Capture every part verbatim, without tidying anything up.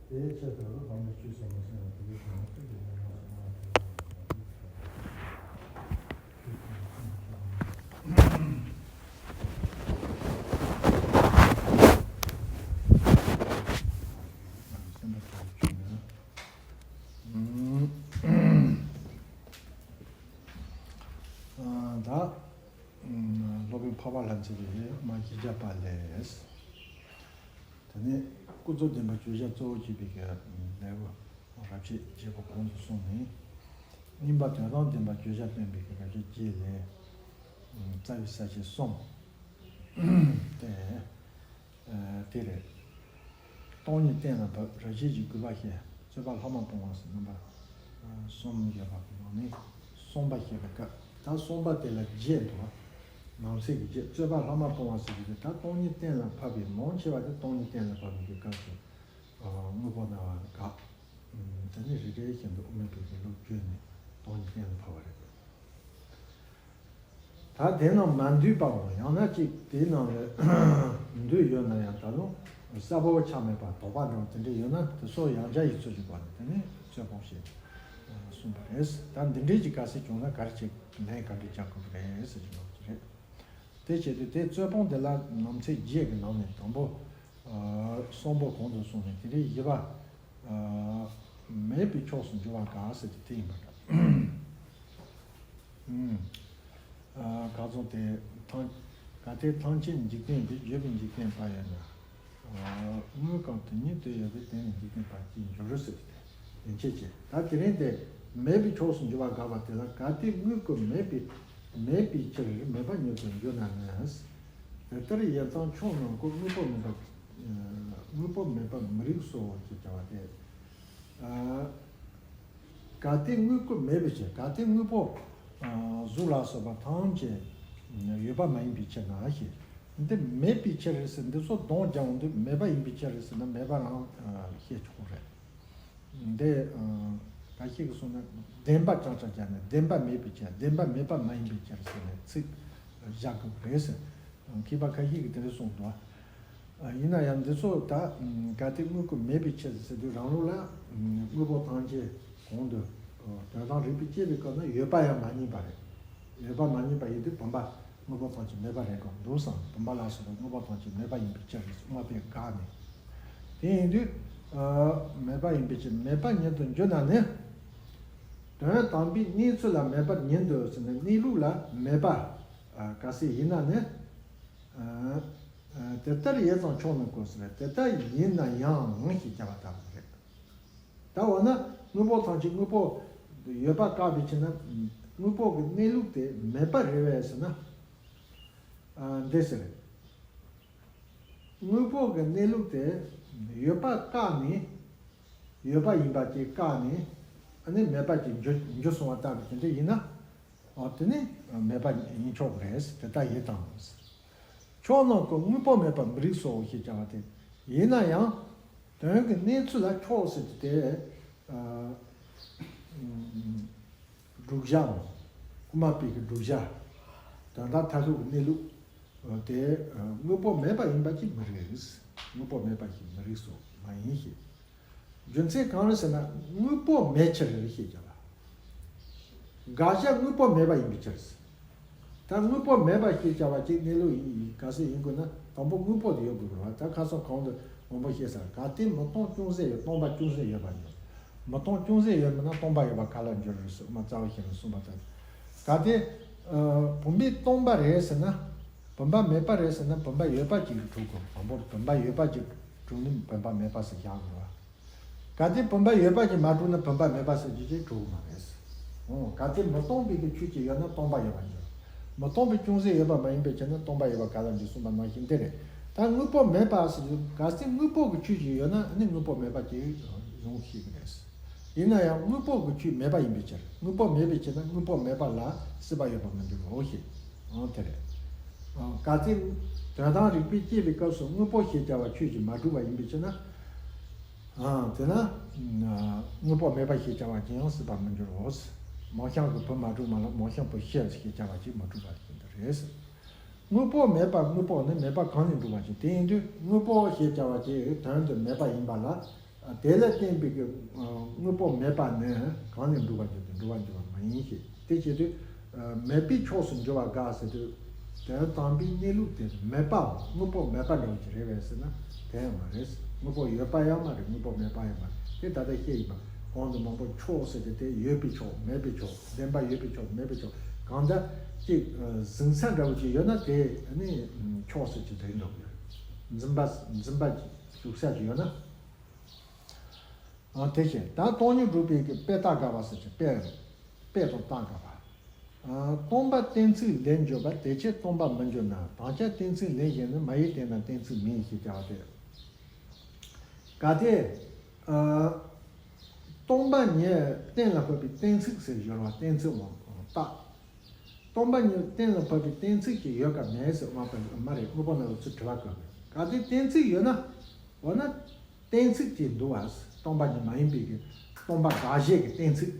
དེའི་ཆེད་དུ་བླ་མའི་ཆོས་སུ་མ་གསུངས་པ་དེ་ལས་བྱུང་བ་ཐུགས་ཀྱི་ཉམས་ལེན་སོགས་མ་ཐུབ་པ་སེམས་པ་ཐོག་བྱུང་ན། ད་སློབ་དཔོན་འཕགས་པ་ལྷ་མཛེས་ཀྱིས་མ་ཤེས་བྱ་པ་ལས། དེ་ནས་ཀུན་རྫོབ་བདེན་པ་བརྗོད་བྱ་གཙོ་བོ་བྱས་པའི་གི་ལེའུ་རབ་བྱེད་བརྒྱད་པོ་གོང་དུ་སོང་ནས། གཉིས་པ་དོན་དམ་བདེན་པ་བརྗོད་བྱ་སྟོན་པའི་གི་རབ་བྱེད་བརྒྱད་ལས། རྩ་བའི་ས་བཅད་གསུམ། དེ་དེ་རེད། སྟོང་ཉིད་གཏན་ལ་ཕབ། རབ་བྱེད་ཀྱི་དགོས་པ་བཤད། རྩོད་པ་ལྷག་མ་སྤོང་བ་ཟེར་རྣམ་པ་གསུམ་ཡོད་པ་གི་ནང་ནས་གསུམ་པ་བཤད་པའི་སྐབས། ད་གསུམ་པ་དེ་ལ་བརྒྱད་འདུག་བ། ནང་གསེས་ཀྱི་བརྒྱད། རྩོད་པ་ལྷག་མ་སྤོང་བ་ཟེར་གྱི་དེ། ད་སྟོང་ཉིད་གཏན་ལ་ཕབ་པའི་མང་ཆེ་བ་དེ་སྟོང་ཉིད་གཏན་ལ་ཕབ་པའི་གི་སྐབས་སུ། དངོས་པོ་སྨྲ་བ་དགག་དེ་ནས་རེ་རེ་བཞིན་དུ་དབུ་མའི་བོད་ཀྱི་ལུགས་བརྗོད་ནས་སྟོང་ཉིད་གཏན་ལ་ཕབ་པ་རེད། ད་དེ་རྣམས་མ་འདུས་པའམ། ཡང་ན་ཅིག་དེ་རྣམས་ལ་འདུས་ཡོད་ན་ཡང་ད་དུང་གསལ་པོ་ཆགས་མེད་པ་དོགས་པ་འདྲ་བོ་དེ་འདྲ་ཡོད་ན། དེ་སོགས་ཡང་བསྐྱར་ཡིག་ཚོད་ཀྱི་སྒོ་ནས་དེ་ནས་རྩོད་སྤོང་བྱེད་གསུངས་པ་རེད། ད་འདི་འདྲའི་ཅིག་གལ་སྲིད་བྱུང་ན་ག་རེ་བྱེད། ལན་ག་འདྲ་རྒྱག་དགོས་ཀྱི་རེད་ཟེར་གྱི་ཡོད་ཀྱི་རེད། དེ་བྱེད་དུས་དེ་རྩོད་སྤོང་དེ་ལ་ནང་ཚན་བརྒྱད་ཀྱི་ནང་ནས་དང་པོ། ཨ། གསུམ་པོ་གོང་དུ་སོང་ནས་དེ་རིང་བཞི་པ། ཨ། མེད་པའི་ཕྱོགས་སུ་འགྱུར་བ་དགག་ཟེར་དེ་དེ་ཡིན་པ་འདྲ། ཨུམ། ཨ། ག་ཚོད་དེ་ཐམས། གལ་ཏེ་ཐམས་ཅད་འཇིག་རྟེན་འདི། བརྗོད་པས་འཇིག་རྟེན་པ་ཡོད་ན། དངོས་གང་དེ་ཉིད་དུ་ཡོད་པའི་དེ་ནི་འཇིག་རྟེན་པ་ཅིར་འགྱུར་ཟེར་ཏེ། ཡན་ཆད་བྱས། ད་དེ་རིང་དེ་མེད་པའི་ཕྱོགས་སུ་འགྱུར་བ་དགག་པ་དེ་ལ། གལ་ཏེ་དངོས་ཀུན་མེད་པའི་མེད་པའི་ཕྱིར་མེད་པ་ཉིད་དུ་འགྱུར་ན་ནི། དེ་ལྟར་ཡིན་ཙང་ཕྱོགས་རྣམས་ཀུན་དངོས་པོ་མེད་པ། དངོས་པོ་མེད་པར་མི་རིགས་སོ་ཞེས་བྱ་བ་སྟེ། གལ་ཏེ་དངོས་ཀུན་མེད་པའི་ཕྱིར། གལ་ཏེ་དངོས་པོ་གཟུགས་ལ་སོགས་པ་ཐམས་ཅད་ཡོད་པ་མ་ཡིན་པའི་ཕྱིར་ན་ཞེས། འདི་མེད་པའི་ཕྱིར་ཟེར། འདི་ཚོ་སྡོམ་རྒྱག་འོང་དུས་མེད་པ་ཡིན་པའི་ཕྱིར་ཟེར་ན་མེད་པ་རང་བཤད་ཆོག་གི་རེད། འདི་ཁ་ཤས་ཀྱིས་གསུངས་ན་བདེན་པ་རྐྱང་རྐྱང་བྱས་ནས། བདེན་པ་མེད་པའི་ཕྱིར། བདེན་པ་མེད་པ་མ་ཡིན་པའི་ཕྱིར་ཟེར་ནས་ཚིག་བཞག་དགོས་ཀྱི་རེད་ཟེར། མཁས་པ་ཁ་ཤས་ཀྱིས་དེ་འདྲ་གསུངས་འདུག། ཡིན་ན་ཡང་འདི་ཚོ་ད་གལ་ཏེ་དངོས་ཀུན་མེད་པའི་ཕྱིར་ཟེར་དུས། རང་ལུགས་ལ་དངོས་པོ་ཐམས་ཅད་གོང་དུ་དོན་དམ་རིགས་པས་དཔྱད་པའི་སྐབས་ན་ཡོད་པ་ཡང་མ་ཡིན་པ་རེད། ཡོད་པ་མ་ཡིན་པ་ཡིན་དུས་བུམ་པ་དངོས་པོ་ཐམས་ཅད་མེད་པ་རེད་དོ། འདུག་སེ་བུམ་པ་ལ་སོགས་པ་དངོས་པོ་ཐམས་ཅད་མེད་པ་ཡིན་པའི་ཕྱིར་ཟེར། དབུ་མ་པས་དགག་ནས། དེ་ཡིན་དུས་མེད་པ་ཡིན་པའི་ཕྱིར་མེད་པ་ཉིད་དུ་འགྱུར་ན་ནི། དོན་དམ་པའི་གནས་ཚུལ་ལ་མེད་པ་ཉིད་དུ་ཟེར་ནས། གནས་ལུགས་ལ་མེད་པ་གལ་སྲིད་ཡིན་ན་ནི། དེ་ལྟར་ཡིན་ཙང་ཕྱོགས་རྣམས་ཀུན་ཟེར། དེ་ལྟར་ཡིན་ན་ཡང་ཞེས་བྱ་བ་ལྟ་བུ་རེད། ད་འོ་ན་དངོས་པོ་ཐམས་ཅད་དངོས་པོ་ཡོད་པ་བཀག་པའི་ཕྱིར་ན། དངོས་པོ་གི་གནས་ལུགས་དེ་མེད་པ་རེད་པས་ཟེར་ན། འདི་ཟེར། དངོས་པོ་གི་གནས་ལུགས་དེ་ཡོད་པ་བཀག་ནས། ཡོད་པ་ཡིན་པ་ཅིག་བཀག་ནས། ཨ་ནི་མེད་པ་ཅིག་འགྱུར་འགྱུར་སོང་བ་ལྟ་བུ་དེ་འདྲ་ཡིན་ན། ཨ། དེ་ནི་མེད་པ་ཡིན་ཆོག་གི་རེད། དེ་ལྟར་ཡིན་ཙང་། ཕྱོགས་རྣམས་ཀུན་དངོས་པོ་མེད་པར་མི་རིགས་སོ་ཞེས་བྱ་བ་སྟེ། ཡིན་ན་ཡང་དོན་གྱི་གནས་ཚུལ་ལ་ཕྱོགས་ཟེར་དེ། ཨ། བསྒྲུབ་བྱའམ། དབུ་མ་པའི་གི་བསྒྲུབ་བྱ། དོན་དམ་མཐར་ཐུག་གི་གནས་ལུགས་དེ་དངོས་པོ་མེད་པ་ཡིན་པ་ཅིག་མི་རིགས། དངོས་པོ་མེད་པ་ཞིག་མི་རིགས་སོ་མ་ཡིན་ཞེས། རྒྱུ་མཚན་གང་རེད་ཟེར་ན། དངོས་པོ་མེད་ཕྱིར་ཞེས་བྱ་བ། དགག་བྱ་དངོས་པོ་མེད་པ་ཡིན་པའི་ཕྱིར། ད་དངོས་པོ་མེད་པ་ཞེས་བྱ་བ་ཅིག་གནས་ལུགས་ཡིན། གལ་སྲིད་ཡིན་དགོས་ན་དང་པོ་དངོས་པོ་དེ་ཡོད་དགོས་པ་རེད། ད་ཁ་སང་གོང་དུ་མང་པོ་བཤད་ཚར། གལ་ཏེ་མི་སྟོང་ཅུང་ཟད་ཡོད། སྟོང་པ་ཅུང་ཟད་ཡོད་པར་འགྱུར། མི་སྟོང་ཅུང་ཟད་ཡོད་མིན་ན་སྟོང་པ་ཡོད་པ་ག་ལ་འགྱུར་ཟེར། དབུ་མ་རྩ་བ་ཤེས་རབ་གསུངས་པ་ལྟར། གལ་ཏེ་བུམ་པས་སྟོང་པ་རེད་ཟེར་ན། བུམ་པ་མེད་པ་རེད་ཟེར་ན་བུམ་པ་ཡོད་པ་ཅིག་གིས་གྲུབ་དགོས། དང་པོར་བུམ་པ་ཡོད་པ་ཅིག་གྲུབ་ན་བུམ་པ་མེད་པ་ཟེར་བཞག་དགོས་པ། གལ་ཏེ་བུམ་པ་ཡོད་པ་ཅིག་མ་གྲུབ་ན་བུམ་པ་མེད་པ་ཟེར་རྒྱུ་ཅིག་གྲུབ་ཀྱི་མ་རེད། འོ། གལ་ཏེ་མི་སྟོང་པའི་གི་ཆོས་ཅིག་ཡོད་ན་སྟོང་པ་ཡོད་པར་འགྱུར། མི་སྟོང་པའི་ཅུང་ཟད་ཡོད་པ་མ་ཡིན་པའི་ཕྱིར་ན་སྟོང་པ་ཡོད་པ་ག་ལ་འགྱུར་གསུངས་པ་ནང་བཞིན་དེ་རེད། ད་དངོས་པོ་མེད་པ་ཟེར་རྒྱུ། གལ་སྲིད་དངོས་པོ་གི་ཆོས་ཅིག་ཡོད་ན་ཨ་ནི་དངོས་པོ་མེད་པ་ཅིག་ཡོང་ཤེས་ཀྱི་རེད། ཡིན་ན་ཡང་དངོས་པོ་གི་ཆོས་མེད་པ་ཡིན་པའི་ཕྱིར། དངོས་པོ་མེད་པའི་ཕྱིར་ན་དངོས་པོ་མེད་པ་ལ་སྲིད་པ་ཡོད་པར་མི་འགྱུར་རོ་ཞེས། འོ་དེ་རེད། གལ་ཏེ་དོན་དམ་རིགས་པས་དཔྱད་པའི་སྐབས་སུ་དངོས་པོ་ཞེས་བྱ་བ་ཆོས་ཀྱིས་མ་གྲུབ་པ་ཡིན་པའི་ཕྱིར་ན། དེས་ན་དངོས་པོ་མེད་པ་ཞེས་བྱ་བ་ཅི་ཡང་སྲིད་པར་མི་འགྱུར་རོ། མོ་གཤམ་གྱི་བུ་མ་གྲུབ་མ་ལ་མོ་གཤམ་བུ་ཤེས་ཞེས་བྱ་བ་ཅིག་མ་གྲུབ་པ་ཡིན་པ་རེད། དངོས་པོ་མེད་པ་དངོས་པོ་ནི་མེད་པ་གང་ལས་འགྲུབ་པ་ཞིག་དེ་ཡིན་དུས་དངོས་པོ་ཞེས་བྱ་བ་ཅིག་དོན་དུ་མེད་པ་ཡིན་པ་ལ། དེ་ལ་བརྟེན་པའི་གི་དངོས་པོ་མེད་པ་ནི་གང་ལས་འགྲུབ་པར་འགྱུར་ཏེ་འགྲུབ་པར་འགྱུར་བ་མ་ཡིན་ཞེས། དེ་བྱེད་དུས་མེད་པའི་ཕྱོགས་སུ་འགྱུར་བ་དགག་ཟེར་དུས། དོན་དམ་པའི་གནས་ལུགས་དེ་མེད་པའམ་དངོས་པོ་མེད་པ་འདྲ་བོ་ཅིག་རེད་པས་ཟེར་ན། དེ་ཡང་མ་རེད། དངོས་པོ་ཡོད་པ་ཡང་མ་རེད། དངོས་པོ་མེད་པ་ཡང་མ་རེད། དེ་ད་ལྟ་བཤད་ཡིན་པ། གོང་དུ་མང་པོ་ཕྱོགས་ཟེར་ཏེ་དེ་ཡོད་པའི་ཕྱོགས། མེད་པའི་ཕྱོགས། བདེན་པ་ཡོད་པའི་ཕྱོགས། མེད་པའི་ཕྱོགས། གང་ལྟར་ཅིག་གཟིགས་ས་འདྲ་བོ་ཅིག་ཡོད་ན་དེ་ནི་ཕྱོགས་ཟེར་གྱི་རེད་འདུག་འཛིན་པ་འཛིན་པ་ཞུགས་ས་ཅིག་ཡོད་ན། ཨ་དེ་བཞིན་ད་སྟོང་ཉིད་སྒྲུབ་པའི་གི་དཔེ་རྟགས་དགག་པ་ཟེར་གྱི་དཔེ་དཔེ་དང་རྟགས་དགག་པ། ཨ་སྟོང་པ་གཏན་ཚིགས་ལས་འགྱུར་བ། དེ་ཕྱིར་སྟོང་པ་མི་འགྱུར་ན། དམ་བཅའ་གཏན་ཚིགས་ལས་གཞན་ནི། མ་ཡིན་དེས་ན་གཏན་ཚིགས་མིན་ཞེས་བྱ་བ་སྟེ། གལ་ཏེ་ཨ་སྟོང་པ་ཉིད་གཏན་ལ་ཕབ་པའི་གཏན་ཚིགས་ཟེར་སྦྱོར་བ་གཏན་ཚིགས་དབང་རྟགས། སྟོང་པ་ཉིད་གཏན་ལ་ཕབ་པའི་གཏན་ཚིགས་ཀྱི་ཡོད་ག་མེད་ཟེར་དབང་པ་མ་རེད། དངོས་པོ་རྣམས་ལ་ཚུར་དྲི་བ་བཀོད་པས། གལ་ཏེ་གཏན་ཚིགས་ཡོད་ན། འོ་ན་གཏན་ཚིགས་དེ་འདུག་བ། སྟོང་པ་ཉིད་མ་ཡིན་པའི་གི་སྟོང་པ་དགག་བྱེད་ཀྱི་གཏན་ཚིགས།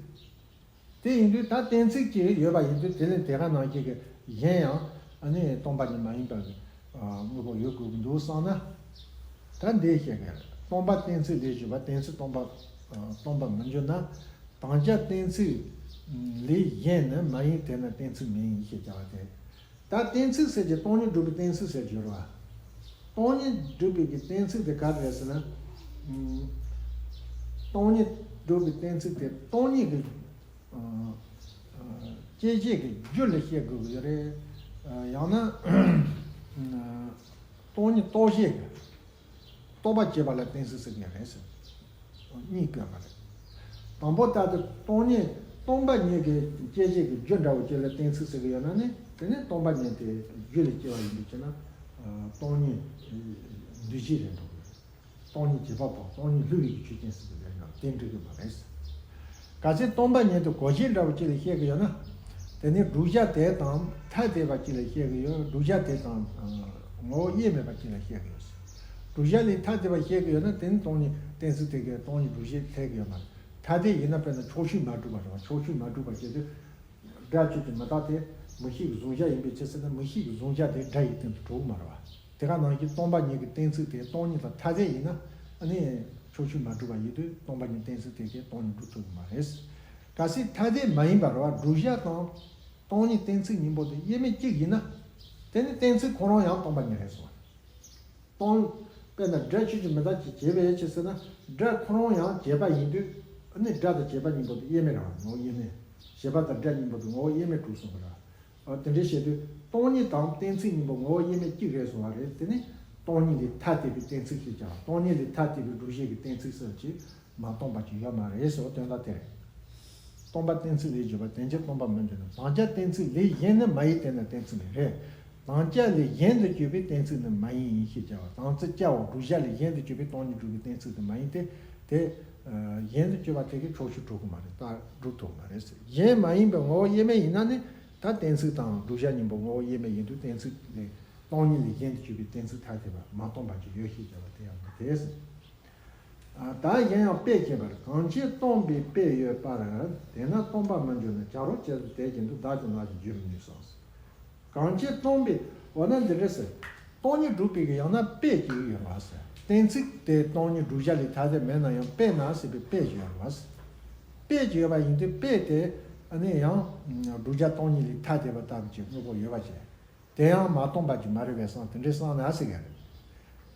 དེ་ཡིན་དུས་ད་གཏན་ཚིགས་ཀྱི་ཡོད་པ་ཡིན་དུས་དེ་ལས་དེ་ག་ནང་བཞིན་གྱི་གཞན་ཡང་ཨ་ནི་སྟོང་པ་ཉིད་མ་ཡིན་པ་གི་དངོས་པོ་ཡོད་དགོས་ཀྱི་འདུག་བསམ་ན། ད་འདི་བཤད་གི་རེད། སྟོང་པ་གཏན་ཚིགས་ལས་གྱུར་པ། གཏན་ཚིགས་སྟོང་པ་སྟོང་པ་མི་འགྱུར་ན། དམ་བཅའ་གཏན་ཚིགས་ལས་གཞན་ནི། མ་ཡིན་དེས་ན་གཏན་ཚིགས་མིན་ཞེས་བྱ་བ་སྟེ། ད་གཏན་ཚིགས་ཟེར་གྱི་སྟོང་ཉིད་སྒྲུབ་པའི་གཏན་ཚིགས་ཟེར་གྱི་རེད་བ། སྟོང་ཉིད་སྒྲུབ་པའི་གི་གཏན་ཚིགས་དེ་ག་རེ་རེད་ཟེར་ན། ཨུམ། སྟོང་ཉིད་སྒྲུབ་པའི་གཏན་ཚིགས་དེ་སྟོང་ཉིད་ཀྱི་ཨ་ཨ་སྐྱེད་བྱེད་ཀྱི་རྒྱུ་ལ་བཤད་དགོས་ཀྱི་ཡོད་རེད། ཨ་ཡང་ན་ཨ་སྟོང་ཉིད་རྟོགས་བྱེད་ཀྱི། རྟོགས་པ་བྱེད་པ་ལ་གཏན་ཚིགས་ཟེར་གྱི་རེད་ཟེར། གཉིས་བཀོད་པ་རེད། དང་པོ་ལྟར་དུ་སྟོང་ཉིད་སྟོང་པ་ཉིད་ཀྱི་སྐྱེད་བྱེད་ཀྱི་རྒྱུ་འདྲ་བོ་ཅིག་ལ་གཏན་ཚིགས་ཟེར་གྱི་ཡོད་ན་ནི། དེ་ནི་སྟོང་པ་ཉིད་དེ་རྒྱུ་ལས་སྐྱེ་བ་ཡིན་པའི་ཕྱིར་ན། སྟོང་ཉིད་འདུས་བྱས་རེད་འགྲོ་གི་རེད། སྟོང་ཉིད་བྱེད་པ་པོ། སྟོང་ཉིད་སླུ་བའི་གི་ཆོས་ཅན་ཟེར་གྱི་རེད་ན་དེ་འགྲིག་གི་མ་རེད། གལ་སྲིད་སྟོང་པ་ཉིད་དུ་གོ་བྱེད་འདྲ་བོ་ཅིག་ལ་བཤད་ཀྱི་ཡོད་ན། དེ་ནི་བསྒྲུབ་བྱ་དེ་དང་ཐ་དད་པ་ཅིག་ལ་བཤད་ཀྱི་ཡོད། བསྒྲུབ་བྱ་དེ་དང་ངོ་བོ་དབྱེར་མེད་པ་ཅིག་ལ་བཤད་ཀྱི་ཡོད། བསྒྲུབ་བྱ་ལས་ཐ་དད་པ་བཤད་ཀྱི་ཡོད་ན་དེ་ནི་སྟོང་ཉིད་གཏན་ཚིགས་དེ་གའི་སྟོང་ཉིད་སྒྲུབ་བྱེད་འཐད་ཀྱི་ཡོད་མ་རེད། ཐ་དད་ཡིན་ན་དཔེར་ན་ཕྱོགས་ཆོས་མ་གྲུབ་པ་རེད་བ། ཕྱོགས་ཆོས་མ་གྲུབ་པ་བྱེད་དུས། སྒྲ་ཆོས་ཅན་མི་རྟག་སྟེ་མིག་ཤེས་ཀྱི་གཟུང་བྱ་ཡིན་པའི་ཕྱིར་ཟེར་ན། མིག་ཤེས་ཀྱི་གཟུང་བྱ་དེ་སྒྲ་ཡི་སྟེང་དུ་གྲུབ་ཀྱི་མ་རེད་བ། དེ་ག་ནང་བཞིན་སྟོང་པ་ཉིད་ཀྱི་གཏན་ཚིགས་དེ་སྟོང་ཉིད་དང་ཐ་དད་ཡིན་ན། ཨ་ནི་ཕྱོགས་ཆོས་མ་གྲུབ་པ་ཡིན་དུས་སྟོང་པ་ཉིད་གཏན་ཚིགས་དེ་གས་སྟོང་ཉིད་སྒྲུབ་ཐུབ་ཀྱི་མ་རེད། གལ་སྲིད་ཐ་དད་མ་ཡིན་པ་རེད་བ། བསྒྲུབ་བྱ་དང་སྟོང་ཉིད་གཏན་ཚིགས་གཉིས་པོ་དེ་དབྱེར་མེད་གཅིག་ཡིན་ན། དེ་ནི་གཏན་ཚིགས་ཁོ་རང་ཡང་སྟོང་པ་ཉིད་རེད་གསུངས་པ། སྟོང་། དཔེར་ན་སྒྲ་ཆོས་ཅན་མི་རྟག་ཅེས་བྱས་པའི་ཕྱིར་ཟེར་ན། སྒྲ་ཁོ་རང་ཡང་བྱས་པ་ཡིན་དུས། ཨ་ནི་སྒྲ་དང་བྱས་པ་གཉིས་པོ་དེ་དབྱེར་མེད་རེད་བ། ངོ་བོ་དབྱེར་མེད། བྱས་པ་དང་སྒྲ་གཉིས་པོ་དེ་ངོ་བོ་དབྱེར་མེད་གྲུབ་སོང་བ་རེད། ཨ་དེ་འདྲའི་བྱེད་དུས་སྟོང་ཉིད་དང་གཏན་ཚིགས་གཉིས་པོ་ངོ་བོ་དབྱེར་མེད་གཅིག་རེད་གསུངས་པ་རེད། དེ་ནི་སྟོང་ཉིད་ལས་ཐ་དད་པའི་གཏན་ཚིགས་ཞེས་བྱ་བ། སྟོང་ཉིད་ལས་ཐ་དད་པའི་སྒྲུབ་བྱེད་ཀྱི་གཏན་ཚིགས་སུ་ཅིག་མ་སྟོང་པ་ཅིག་ཡོད་མ་རེད་ཟེར་བ་དོན་དག་དེ་རེད། སྟོང་པ་གཏན་ཚིགས་ལས་གྱུར་པ། དེ་ཕྱིར་སྟོང་པ་མི་འགྱུར་ན། དམ་བཅའ་གཏན་ཚིགས་ལས་གཞན་ནི། མ་ཡིན་དེས་ན་གཏན་ཚིགས་མིན། རེད། དམ་བཅའ་ལས་གཞན་དུ་གྱུར་པའི་གཏན་ཚིགས་ནི་མ་ཡིན་ཞེས་བྱ་བ། དམ་ཚིག་བཅའ་བ་བསྒྲུབ་བྱ་ལས་གཞན་དུ་གྱུར་པའི་སྟོང་ཉིད་སྒྲུབ་པའི་གཏན་ཚིགས་དེ་མ་ཡིན་ཏེ། དེ་གཞན་དུ་གྱུར་པ་དེ་གིས་ཕྱོགས་ཆོས་གྲུབ་ཀྱི་མ་རེད། རྟགས་སྒྲུབ་ཐུབ་ཀྱི་མ་རེད། གཞན་མ་ཡིན་པའི་ངོ་བོ་དབྱེར་མེད་ཡིན་ན་ནི། ད་གཏན་ཚིགས་དང་བསྒྲུབ་བྱ་གཉིས་པོ་ངོ་བོ་དབྱེར་མེད་ཡིན་དུས་གཏན་ཚིགས་ལས་སྟོང་ཉིད་ལས་གཞན་དུ་གྱུར་པའི་གཏན་ཚིགས་ཐ་དད་པ་མ་སྟོང་པ་ཅིག་ཡོད་ཞེས་བྱ་བ་དེ་ཡང་མི་འཐད། ད་གཞན་ཡང་དཔེ་བྱེད་པར། གང་ཕྱིར་སྟོང་པའི་དཔེ་ཡོད་པར། དེས་ན་སྟོང་པ་མི་འགྱུར་ན། བྱ་རོག་བྱས་སུ་དེ་བཞིན་དུ། བདག་ཀྱང་ནག་ཅིང་འགྱུར་མི་ནུས་སམ། གང་ཕྱིར་སྟོང་པའི། འོ་ན་འདི་འདྲ་ཟེར། སྟོང་ཉིད་སྒྲུབ་པའི་གི་ཡང་ན་དཔེ་ཅིག་ཡོད་པ་ཟེར། གཏན་ཚིགས་དེ་སྟོང་ཉིད་བསྒྲུབ་བྱ་ལས་ཐ་དད་མེད་ན་ཡང་དཔེར་ན་ཟེར་བའི་དཔེ་ཅིག་ཡོད་པ་ཟེར། དཔེ་ཅིག་ཡོད་པ་ཡིན་དུས་དཔེ་དེ་ཨ་ནི་ཡང་བསྒྲུབ་བྱ་སྟོང་ཉིད་ལས་ཐ་དད་པ་ལྟ་བུ་ཅིག་དངོས་པོ་ཡོད་པ་བྱས། དེ་ཡང་མ་སྟོང་པ་ཅིག་མ་རེད་པས་སམ། དེ་འདྲས་བསམ་ན་ཟེར་གི་རེད།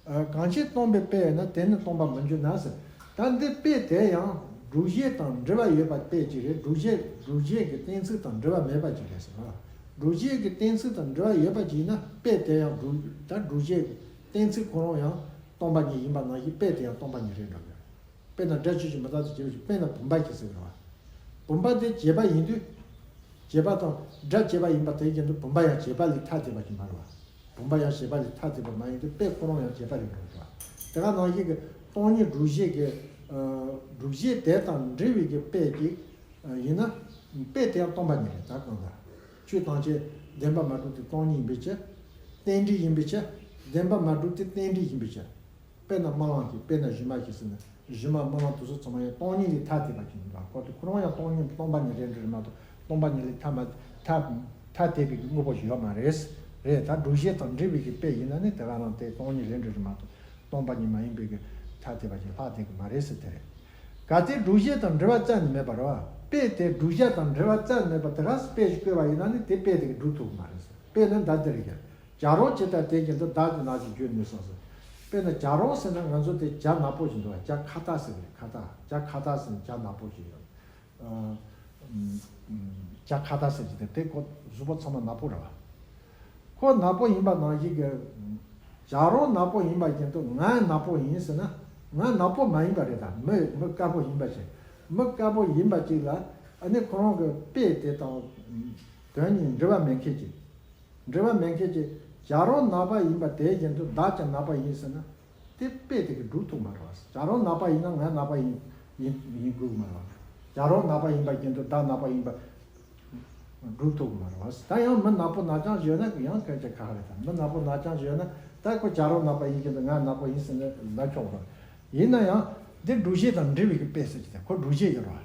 ཨ་གང་ཕྱིར་སྟོང་པའི་དཔེ་ཡོད་ན། དེས་ནི་སྟོང་པ་མི་འགྱུར་ན་ཟེར། ད་འདི་དཔེ་དེ་ཡང་སྒྲུབ་བྱེད་དང་འབྲེལ་བ་ཡོད་པ་དཔེ་ཅིག་རེད། སྒྲུབ་བྱེད་སྒྲུབ་བྱེད་ཀྱི་གཏན་ཚིགས་དང་འབྲེལ་བ་མེད་པ་ཅིག་རེད་ཟེར་བ། སྒྲུབ་བྱེད་ཀྱི་གཏན་ཚིགས་དང་འབྲེལ་བ་ཡོད་པ་ཅིག་ཡིན་ན་དཔེ་དེ་ཡང་སྒྲུབ་ད་སྒྲུབ་བྱེད་ཀྱི་གཏན་ཚིགས་ཁོ་རང་ཡང་སྟོང་པ་ཉིད་ཡིན་པ་ནང་བཞིན་དཔེ་དེ་ཡང་སྟོང་པ་ཉིད་རེད་འགྲོ་གི་རེད། དཔེར་ན་སྒྲ་ཆོས་ཅན་མི་རྟག་སྟེ་བྱས་པའི་ཕྱིར། དཔེར་ན་བུམ་པ་ཞིག་ཟེར་བ། བུམ་པ་དེ་བྱས་པ་ཡིན་དུས། བྱས་པ་དང་སྒྲ་བྱས་པ་ཡིན་པ་དེ་བཞིན་དུ་བུམ་པ་ཡང་བྱས་པ་ལས་ཐ་དད་པ་ཞིག་མ་རེད་བ། བུམ་པ་ཡང་བྱས་པ་ལས་ཐ་དད་པ་མ་ཡིན་ཏེ་དཔེ་ཁོ་རང་ཡང་བྱས་པ་རེད་འགྲོ་བ། དེ་ག་ནང་བཞིན་གྱི་སྟོང་ཉིད་སྒྲུབ་བྱེད་ཀྱི་ཨ་སྒྲུབ་བྱེད་དེ་དང་འབྲེལ་བའི་གི་དཔེ་ཅིག་ཨ་ཡིན་ན། དཔེ་དེ་ཡང་སྟོང་པ་ཉིད་རེད། ད་གང་ལྟར་ཆོས་ཐམས་ཅད་བདེན་པར་མ་གྲུབ་སྟེ་སྟོང་ཉིད་ཡིན་པའི་ཕྱིར། རྟེན་འབྲེལ་ཡིན་པའི་ཕྱིར། བདེན་པར་མ་གྲུབ་སྟེ་རྟེན་འབྲེལ་ཡིན་པའི་ཕྱིར། དཔེར་ན་རྨི་ལམ་ཞིག་དཔེར་ན་སྒྱུ་མ་ཞིག་ཟེར་ན། སྒྱུ་མ་རྨི་ལམ་དེ་ཚོ་ཚང་མ་ཡང་སྟོང་ཉིད་ལས་ཐ་དད་པ་ཅིག་ཡིན་པ། ཁོ་དེ་ཁོ་རང་ཡང་སྟོང་ཉིད་སྟོང་པ་ཉིད་རེད་འགྲོ་རེད་མ་གཏོགས། སྟོང་པ་ཉིད་ལས་ཐ་མ་ཐ་ཐ་དད་པའི་གི་དངོས་པོ་ཞིག་ཡོད་མ་རེད། རེད། ད་སྒྲུབ་བྱེད་དང་འབྲེལ་བའི་གི་དཔེ་ཡིན་ན་ནི་དེ་ག་རང་དེ་སྟོང་ཉིད་རེད་འགྲོ་རེད་མ་གཏོགས། སྟོང་པ་ཉིད་མ་ཡིན་པའི་གི་ཐ། ཐ་དད་པ་ཅིག་ལྷག་བསྡད་ཀྱི་མ་རེད་ཟེར་དེ་རེད། གལ་ཏེ་སྒྲུབ་བྱེད་དང་འབྲེལ་བ་རྩ་ནས་མེད་པ་རེད་བ། དཔེ་དེ་སྒྲུབ་བྱེད་དང་འབྲེལ་བ་རྩ་ནས་མེད་པ་དེ་ག་སེ་དཔེ་ཞིག་བཀོད་པ་ཡིན་ན་ནི་དེ་དཔེ་དེ་གིས་སྒྲུབ་ཐུབ་ཀྱི་མ་རེད་ཟེར། དཔེར་ན་ད་འདིར་ཡ། བྱ་རོག་ཇི་ལྟར་དེ་བཞིན་དུ་བདག་ཀྱང་ནག་ཅེས་བརྗོད་ནུས་སམ་ཟེར། དཔེར་ན་བྱ་རོག་ཟེར་ན་ང་ཚོ་དེ་བྱ་ནག་པོ་ཞིག་འདུག་བ། བྱ་ཁྭ་ཏ་ཟེར་གི་རེད། ཁྭ་ཏ། བྱ་ཁྭ་ཏ་ཟེར་ན་བྱ་ནག་པོ་ཞིག་ཡོད། ཨ། བྱ་ཁྭ་ཏ་ཟེར་གྱི་དེ་དེ་ཁོ་གཟུགས་པོ་ཚང་མ་ནག་པོ་རེད་བ། ཁོ་ནག་པོ་ཡིན་པ་ནང་བཞིན་གྱི། བྱ་རོག་ནག་པོ་ཡིན་པ་བཞིན་དུ་ང་ནག་པོ་ཡིན་ཟེར་ན། ང་ནག་པོ་མ་ཡིན་པ་རེད་ད། མི་མི་དཀར་པོ་ཡིན་པ་ཞིག་མི་དཀར་པོ་ཡིན་པ་ཅིག་ལ། ཨ་ནི་ཁོ་རང་གི་དཔེ་དེ་དང་དོན་གཉིས་འབྲེལ་བ་མེད་མཁན་ཅིག་འབྲེལ་བ་མེད་མཁན་གྱི་བྱ་རོག་ནག་པ་ཡིན་པ་དེ་བཞིན་དུ་བདག་ཀྱང་ནག་པ་ཡིན་ཟེར་ན། དེ་དཔེ་དེ་གིས་སྒྲུབ་ཐུབ་མ་རེད་བ། བྱ་རོག་ནག་པ་ཡིན་ན་ང་ནག་པ་ཡིན་ཡིན་ཡིན་དགོས་ཀྱི་མ་རེད་བ། བྱ་རོག་ནག་པ་ཡིན་པ་བཞིན་དུ་བདག་ནག་པ་ཡིན་པ་སྒྲུབ་ཐུབ་ཀྱི་མ་རེད་བ། ད་ཡང་མི་ནག་པོ་ནག་རྐྱང་ཞིག་ཡོད་ན་ཡང་སྐད་ཆ་ཁ་ཁ་རེད། ད་མི་ནག་པོ་ནག་རྐྱང་ཞིག་ཡོད་ན་ད་ཁོ་བྱ་རོག་ནག་པ་ཡིན་བཞིན་དུ་ང་ནག་པོ་ཡིན་ཟེར་ན་ལབ་ཆོག་རེད། ཡིན་ན་ཡང་འདི་སྒྲུབ་བྱེད་དང་འབྲེལ་བའི་གི་དཔེ་ཟེར་གྱི་དེ་ཁོ་སྒྲུབ་བྱེད་ཡོད་རེད་བ།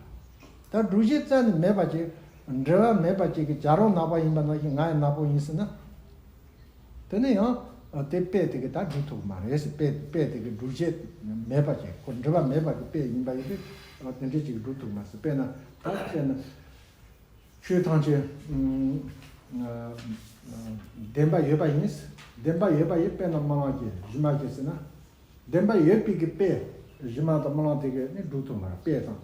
ད་སྒྲུབ་བྱེད་རྩ་ནས་མེད་པ་ཅིག་འབྲེལ་བ་མེད་པ་ཅིག་གིས་བྱ་རོག་ནག་པོ་ཡིན་པ་ནང་བཞིན་ང་ཡང་ནག་པོ་ཡིན་ཟེར་ན། དེ་ནས་ཡང་དེ་དཔེ་དེ་གིས་ད་སྒྲུབ་ཐུབ་མ་རེད་ཟེར། དཔེ་དཔེ་དེ་གིས་སྒྲུབ་བྱེད་མེད་པ་ཅིག་ཁོ་འབྲེལ་བ་མེད་པ་གི་དཔེ་ཡིན་པ་ཡིན་དུས་དེ་འདྲ་ཅིག་སྒྲུབ་ཐུབ་མ་ཟེར། དཔེར་ན་ད་དཔེར་ན། ཆོས་ཐམས་ཅད་ཨ་ཨ་བདེན་པ་ཡོད་པ་ཡིན། བདེན་པ་ཡོད་པ་ཡིན། དཔེར་ན་རྨི་ལམ་གྱི་གཞི་མ་བྱས་ཟེར་ན། བདེན་པ་ཡོད་པའི་གི་དཔེ་གཞི་མ་དང་རྨི་ལམ་དེ་གིས་ནི་སྒྲུབ་ཐུབ་མ་རེད། དཔེ་དང་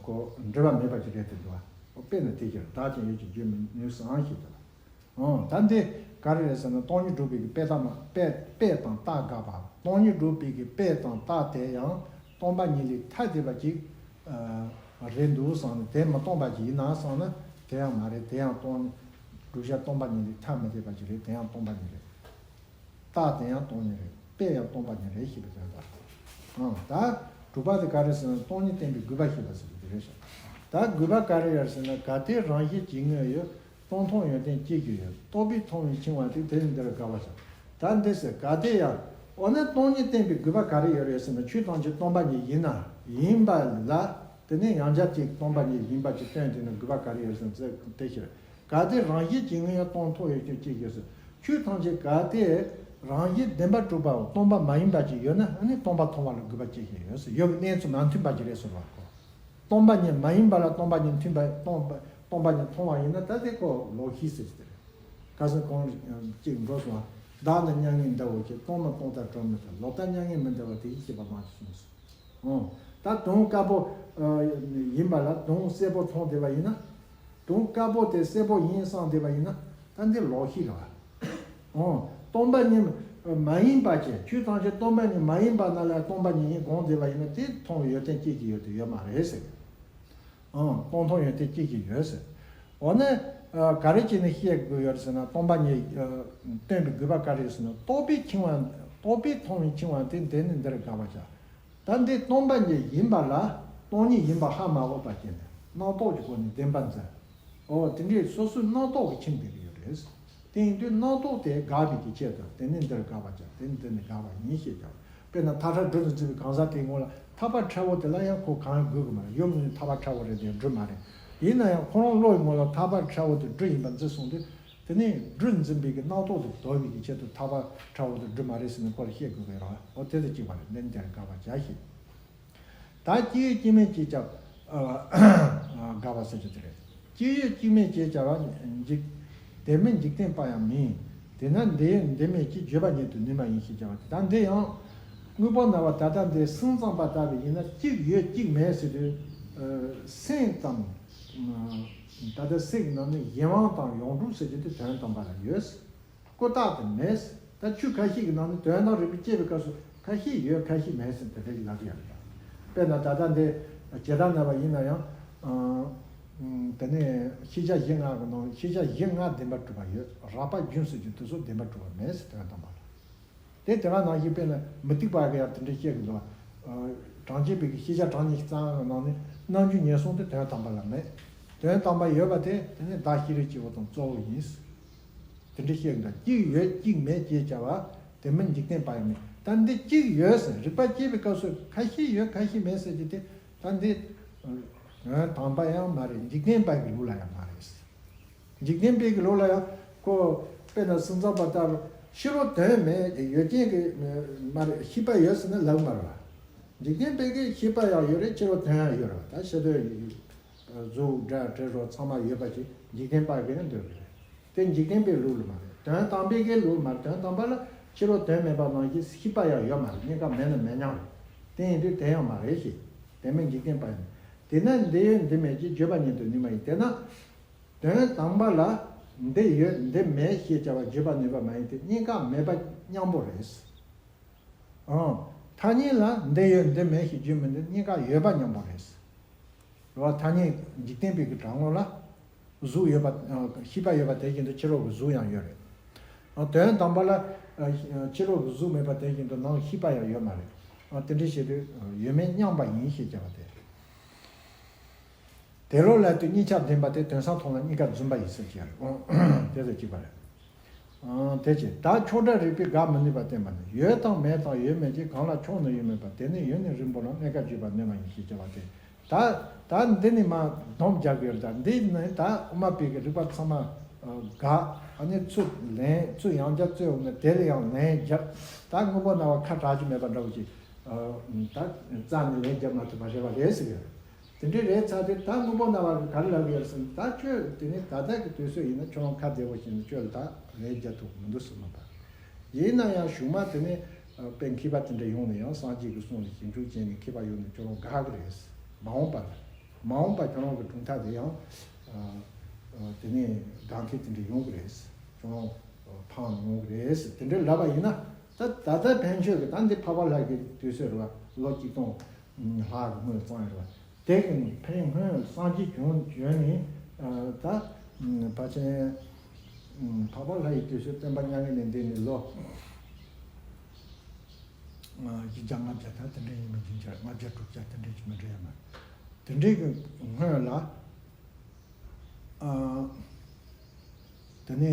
ཁོ་འབྲེལ་བ་མེད་པ་ཅིག་རེད་དེ་འདུག་བ། དཔེར་ན་དེ་ཕྱིར་བདག་ཀྱང་ཡོད་ཅེས་བརྗོད་མི་ནུས་སམ་ཞེས་བྱ་བ། ཨོ། ད་འདི་ག་རེ་རེད་ཟེར་ན་སྟོང་ཉིད་སྒྲུབ་པའི་གི་དཔེ་དང་དཔེ་དཔེ་དང་རྟགས་དགག་པ། སྟོང་ཉིད་སྒྲུབ་པའི་གི་དཔེ་དང་རྟགས་དེ་ཡང་སྟོང་པ་ཉིད་ལས་ཐ་དད་པ་ཅིག་ཨ་རེད་འདུག་བསམ་ནས་དེ་མི་སྟོང་པ་ཅིག་ཡིན་ན་བསམ་ན་དེ་ཡང་མ་རེད། དེ་ཡང་སྟོང་ཉིད་སྒྲུབ་བྱ་སྟོང་པ་ཉིད་ལས་ཐ་མི་དད་པ་ཅིག་རེད། དེ་ཡང་སྟོང་པ་ཉིད་རེད། རྟགས་དེ་ཡང་སྟོང་ཉིད་རེད། དཔེ་ཡང་སྟོང་པ་ཉིད་རེད་ཞེས་པའི་དོན་དང་། ཨང་། ད་དྲུག་པ་དེ་ག་རེ་ཟེར་ན་སྟོང་ཉིད་བསྟན་པའི་དགོས་པ་ཞེས་པ་ཟེར་གྱི་དེ་རེད་ཤག་ད་དགོས་པ་ག་རེ་ཡོད་ཟེར་ན། གལ་ཏེ་རང་བཞིན་གྱིས་དངོས་ཡོད། སྟོང་མཐོང་ཡོན་ཏན་ཅི་ཞིག་ཡོད། རྟོག་པས་མཐོང་བའི་འཆིང་བ་དེ་དེ་ནི་འདིར་དགག་པར་བྱ། ད་འདི་ཟེར། གལ་ཏེ་ཡང་། འོ་ན་སྟོང་ཉིད་བསྟན་པའི་དགོས་པ་ག་རེ་ཡོད་རེད་ཟེར་ན། ཆོས་ཐམས་ཅད་སྟོང་པ་ཉིད་ཡིན་ན་ཡིན་པ་ལ། དེ་ནས་ཡང་བསྐྱར་ཅིག་སྟོང་པ་ཉིད་ཡིན་པ་ཅིག་སྟོན་དེ་ནི་དགོས་པ་ག་རེ་ཡོད་ཟེར་ན་དེ་ཕྱིར། གལ་ཏེ་རང་བཞིན་གྱིས་དངོས་ཡོད། སྟོང་མཐོང་ཡོན་ཏན་ཅི་ཞིག་ཡོད་ཟེར། ཆོས་ཐམས་ཅད་གལ་ཏེ་རང་བཞིན་བདེན་པར་གྲུབ་པའམ་སྟོང་པ་མ་ཡིན་པ་ཅིག་ཡོད་ན། ཨ་ནི་སྟོང་པ་མཐོང་བ་ལ་དགོས་པ་ཅི་ཞིག་ཡོད་ཟེར། ཡོད་པའི་གནས་ཚུལ་མ་མཐུན་པ་ཅིག་རེད་ཟེར་བ་ཁོ། སྟོང་པ་ཉིད་མ་ཡིན་པ་ལ་སྟོང་པ་ཉིད་མཐུན་པ། སྟོང་པ་སྟོང་པ་ཉིད་མཐོང་བ་ཡིན་ན་ད་དེ་ཁོ་ལོག་ཤེས་ཟེར་གྱི་དེ་རེད། ཁ་སང་གོང་གཅིག་འགྲོ་སོང་བ། བདག་ནི་མྱ་ངན་འདའ་འོ་ཞེས། སྟོང་ནི་སྟོང་ལྟར་གྲོལ་མི་ཐུབ། ལོག་ལྟ་མྱ་ངན་མི་འདའ་བ་དེ་ཡིས་ཤེས་པ་མ་བྱས་གསུངས་སོ། ཨོ། ད་དོན་དཀར་པོ་ཨ་ཡིན་པ་ལ་དོན་གསལ་པོ་མཐོང་བསྡད་པ་ཡིན་ན། དོན་དཀར་པོ་དེ་གསལ་པོ་ཡིན་བསམ་བསྡད་པ་ཡིན་ན་ད་འདི་ལོག་ཤེས་རེད་བ། ཨོ། སྟོང་པ་ཉིད་མ་ཡིན་པ་ཅིག་ཆོས་ཐམས་ཅད་སྟོང་པ་ཉིད་མ་ཡིན་པ་ན་ལ་སྟོང་པ་ཉིད་ཡིན་དགོངས་བསྡད་པ་ཡིན་ན་དེ་མཐོང་བའི་ཡོན་ཏན་ཅི་ཞིག་ཡོད་དེ་ཡོད་མ་རེད་ཟེར། ཨང་། སྟོང་མཐོང་ཡོན་ཏན་ཅི་ཞིག་ཡོད་ཟེར། འོ་ན། ཨ། ག་རེ་བྱས་ནས་བཤད་དགོས་ཡོད་ཟེར་ན། སྟོང་པ་ཉིད། ཨ། སྟོན་པའི་དགོས་པ་ག་རེ་ཟེར་ན། རྟོག་པས་འཆིང་བ། རྟོག་པས་མཐོང་བའི་འཆིང་བ་དེ་དེ་ནི་འདིར་དགག་པར་བྱ། ད་འདི་སྟོང་པ་ཉིད་ཡིན་པ་ལ་སྟོང་ཉིད་ཡིན་པ་ཧ་མ་གོ་བ་བྱས་ནས་རྣམ་རྟོག་གི་སྒོ་ནས་བདེན་པ་འཛིན། འོ་དེ་འདྲའི་སོ་སོའི་རྣམ་རྟོག་གིས་འཆིང་བསྡད་ཀྱི་ཡོད་རེད། དེ་ཡིན་དུས་རྣམ་རྟོག་དེ་དགག་པའི་གི་ཆེད་དུ་དེ་ནི་འདིར་དགག་པར་བྱ། དེ་ནི་འདི་ནི་དགག་པ་ཡིན་ཞེས་བྱ་བ། དཔེར་ན་ཐག་ཁྲ་སྦྲུལ་དུ་འཛིན་པའི་གང་ཟག་དེའི་ངོ་ལ་ཐག་པ་ཁྲ་བོ་དེ་ལ་ཡང་ཁོ་གང་དགོས་ཀྱི་མ་རེད། ཡོད་མིན་ཐག་པ་ཁྲ་བོ་རེད་དེ་སྦྲུལ་མ་རེད། ཡིན་ན་ཡང་ཁོ་རང་བློ་ཡི་ངོ་ལ་ཐག་པ་ཁྲ་བོ་དེ་སྦྲུལ་ཡིན་པ་འཛིན་སོང་དུས། དེ་ནས་སྦྲུལ་འཛིན་པའི་གི་རྣམ་རྟོག་དེ་དོར་བའི་གི་ཆེད་དུ་ཐག་པ་ཁྲ་བོ་དེ་སྦྲུལ་མ་རེད་ཟེར་ནས་ཁོ་ལ་བཤད་དགོས་ཀྱི་རེད། འོ་དེ་དང་གཅིག་པ་རེད། འདི་ནི་དེར་དགག་པར་བྱ་ཞེས། ད་སྐྱེ་ཡོད་སྐྱེ་མེད་ཅེས་བྱ་བ། ཨ། དགག་པ་ཟེར་རྒྱུ་དེ་རེད། སྐྱེ་ཡོད་སྐྱེ་མེད་ཅེས་བྱ་བ་འཇིག་དེ་མིན་འཇིག་རྟེན་པ་ཡང་མིན། དེས་ན་འདི་ཡོད་འདི་མེད་ཅེས་བརྗོད་པ་ཉིད་དུ་ནུས་མ་ཡིན་ཞེས་བྱ་བ་དེ། ད་འདི་ཡང་དངོས་པོ་རྣམ་པ་ད་ལྟ་འདི་སེམས་ཙམ་པ་ལྟ་བུ་ཡིན་ན་གཅིག་ཡོད་གཅིག་མེད་ཟེར་དུས། ཨ། སེམས་ཙམ། ད་ལྟ་སེམས་ཀྱི་ནང་ནས་གཞན་དབང་དང་ཡོངས་གྲུབ་ཟེར་རྒྱུ་དེ་དོན་དམ་པ་ལ་ཡོད། ཀུན་བཏགས་དེ་མེད། ད་ཆོས་ཁ་ཤས་ཀྱི་ནང་ནས་དོན་དམ་རིགས་པས་དཔྱད་པའི་སྐབས་སུ་ཁ་ཤས་ཡོད་ཁ་ཤས་མེད་ཟེར་དེ་འདྲ་ཞིག་ལབ་ཀྱི་ཡོད་རེད། དཔེར་ན་ད་ལྟ་འདི་བྱེ་བྲག་སྨྲ་བ་ཡིན་ན་ཡང་། ཨ། དེ་ནས་ཤེས་བྱ་གཞི་ལྔ་གི་ནང་ཤེས་བྱ་གཞི་ལྔ་བདེན་པར་གྲུབ་པ་ཡོད། རགས་པ་རྒྱུན་ཟེར་རྒྱུ་དེ་ཚོ་བདེན་པར་གྲུབ་པ་མེད་ཟེར། དོན་དམ་པ་ལ། དེ་དེ་ག་ནང་བཞིན་དཔེར་ན་མུ་སྟེགས་པ་གིས་ཡང་དེ་འདྲ་བཤད་གི་འདུག། ཨ། གྲངས་ཅན་པའི་གི་ཤེས་བྱ་གྲངས་ཉི་ཤུ་རྩ་ལྔ་གི་ནང་ནས་རྣམ་འགྱུར་ངེས་གསུངས་དེ་དོན་དམ་པ་ལ་མེད། དོན་དམ་པ་ཡོད་པ་དེ་དེ་ནི་བདག་ཤེས་རིག་སྐྱེ་བོ་དང་གཙོ་བོ་ཡིན། དེ་འདྲ་བཤད་གི་འདུག། གཅིག་ཡོད་གཅིག་མེད་ཅེས་བྱ་བ་དེ་མིན་འཇིག་རྟེན་པ་ཡང་མིན། ད་འདི་གཅིག་ཡོད་ཟེར་རིགས་པས་དཔྱད་པའི་སྐབས་སུ་ཁ་ཤས་ཡོད་ཁ་ཤས་མེད་ཟེར་རྒྱུ་དེ། ད་འདི་དོན་དམ་པ་ཡང་མ་རེད། འཇིག་རྟེན་པ་གི་ལུགས་ལ་ཡང་མ་རེད། འཇིག་རྟེན་པའི་གི་ལུགས་ལ་ཡང་ཁོ་དཔེར་ན་སེམས་ཙམ་པ་ལྟ་བུ་ཕྱི་རོལ་དོན་མེད་ཡོད་ཅན་གི་མ་རེད། ཤེས་པ་ཡོད་ཟེར་ན་ལབ་མ་རེད་ འཇིག་རྟེན་པའི་གི་ཤེས་པ་ཡང་ཡོད་རེད། ཕྱི་རོལ་དོན་ཡང་ཡོད་རེད་བ། ད་ཤེས་དོན་གཟུགས་སྒྲ་དྲི་རོ་ཚང་མ་ཡོད་པ་ཞིག་འཇིག་རྟེན་པ་གི་འདོད་གི་རེད། དེ་འཇིག་རྟེན་པའི་ལུགས་ལ་མ་རེད། དོན་དམ་པའི་གི་ལུགས་ལ་མ་རེད། དོན་དམ་པ་ལ་ཕྱི་རོལ་དོན་མེད་པ་ནང་བཞིན་ཤེས་པ་ཡང་ཡོད་མ་རེད། གཉིས་ཀ་མེད་ན་མེད་མཉམ་རེད། དེ་ཡིན་དུས་དེ་ཡང་མ་རེད་ཞེས། དེ་མིན་འཇིག་རྟེན་པ་ཡིན། དེས་ན་འདི་ཡོད་འདི་མེད་ཅེས་བརྗོད་པ་ཉིད་དུ་ནུས་མ་ཡིན། དེས་ན་དོན་དམ་པ་ལ་འདི་ཡོད་འདི་མེད་ཞེས་བྱ་བ་བརྗོད་པ་ནུས་པ་མ་ཡིན་ཏེ། གཉིས་ཀ་མེད་པ་མཉམ་པོ་རེད། ཨང་། ཐ་སྙད་ལ་འདི་ཡོད་འདི་མེད་ཞེས་བརྗོད་མི་ནུས། གཉིས་ཀ་ཡོད་པ་མཉམ་པོ་རེད། རེད་བ། ཐ་སྙད་འཇིག་རྟེན་པའི་གི་གྲངས་ངོ་ལ་གཟུགས་ཡོད་པ། ཨ། ཤེས་པ་ཡོད་པ་དེ་བཞིན་དུ་ཕྱི་རོལ་གྱི་གཟུགས་ཡང་ཡོད་རེད། ཨ། དོན་དམ་པ་ལ། ཨ། ཕྱི་རོལ་གྱི་གཟུགས་མེད་པ་དེ་བཞིན་དུ་ནང་ཤེས་པ་ཡང་ཡོད་མ་རེད། ཨ། དེ་འདྲ་བྱེད་དུས་ཡོད་མེད་མཉམ་པ་ཡིན་ཞེས་བྱ་བ་དེ། དེ་ལོ་ལ་དུས་གཉིས་ཆར་བདེན་པ་སྟེ། དོན་སང་མཐོང་ལ་གཉིས་ཀ་རྫུན་པ་ཡིན་ཟེར་གྱི་རེད། དེ་དང་གཅིག་པ་རེད། ཨང་། དེ་ཕྱིར་ད་ཕྱོགས་བྲལ་རིགས་པས་དགག་མི་ནུས་པར་བསྟན་པ་ནི། ཡོད་དང་མེད་དང་ཡོད་མེད་ཀྱིས། གང་ལ་ཕྱོགས་ནི་ཡོད་མིན་པ། དེ་ནི་ཡོད་ནི་རིང་པོ་ལ། གནས་སྐབས་བརྗོད་པར་ནུས་མ་ཡིན་ཞེས་བྱ་བ་སྟེ། ད་ད་འདི་ནི་མ་སྡོམ་རྒྱག་གི་ཡོད། ད་འདི་ནི་ད་དབུ་མ་པའི་གི་རིགས་པ་ཚང་མ་དགག་ཨ་ནི་ཚུར་ལེན། ཚུར་ཡང་བསྐྱར་རྩོད་འོང་ན་དེ་ལ་ཡང་ལན་རྒྱག་ད་དངོས་པོ་སྣང་བ་ཁ་གྲག་གི་མེད་པ་འདྲ་བོ་ཅིག་ད་རྩ་ནས་ལན་རྒྱག་མ་ཐུབ་པ་རེད་བ། རེད་ཟེར་གི་ཡོད། དེ་འདྲའི་རེད་ཚར་དུས་ད་དངོས་པོ་སྣང་བ་གི་ག་རེ་ལབ་ཀྱི་ཡོད་ཟེར་ན། ད་ཁྱོད་དེ་ནི་ད་ལྟ་གི་དུས་ཚོད་ཡིན་ན་ཁྱོད་རང་ཁ་བདེ་བོ་བྱས་ནས་ཁྱོད་ལ་ད་ལན་རྒྱག་ཐུབ་མི་འདུག་ཟེར་མ་པ། ཡིན་ན་ཡང་གཞུག་མ་དེ་ནི་དཔེ་མཁས་པ་དེ་འདྲ་ཡོང་ནས་ཡང་སངས་རྒྱས་ཀྱི་གསུང་ལ་ཞིབ་འཇུག་བྱས་ནས་མཁས་པ་ཡོང་ནས་ཁྱོད་རང་དགག་གི་རེད། མ་འོངས་པ་ལ། མ་འོངས་པ་ཁྱོད་རང་གི་གྲུབ་མཐའ་དེ་ཡང་དེ་ནི་དགག་མཁན་དེ་འདྲ་ཡོང་གི་རེད། ཁྱོད་རང་ཕམ་ཡོང་གི་རེད། དེ་འདྲ་ལབ་པ་ཡིན་ན། ད་ད་ལྟ་ཕན་ཆོད་ཀྱི་ད་འདི་འཕགས་པ་ལྷ་གི་དུས་ཚོད་རེད་བ། ལོ་ཆིག་སྟོང་ལྷག་གི་སྔོན་བརྩམས་ཡོད་རེད་བ། དེ་གི་ཕན་སྔོན་སངས་རྒྱས་བྱོན་བྱོན་ནས་ད་ཕལ་ཆེར་འཕགས་པ་ལྷ་ཡི་དུས་སུ་སྟོན་པ་མྱ་ངན་ལས་འདས་ནས་ལོ་བཞི་བརྒྱ་ལྔ་བརྒྱ་ད་དེ་འདྲ་ཡིན་མིན་ཅིག་འཆར། ལྔ་བརྒྱ་དྲུག་བརྒྱ་དེ་འདྲ་ཅིག་མི་འདྲ་ཡོད་མ་རེད། དེ་འདྲའི་གི་སྔོན་ལ། ཨ། དེ་ནས་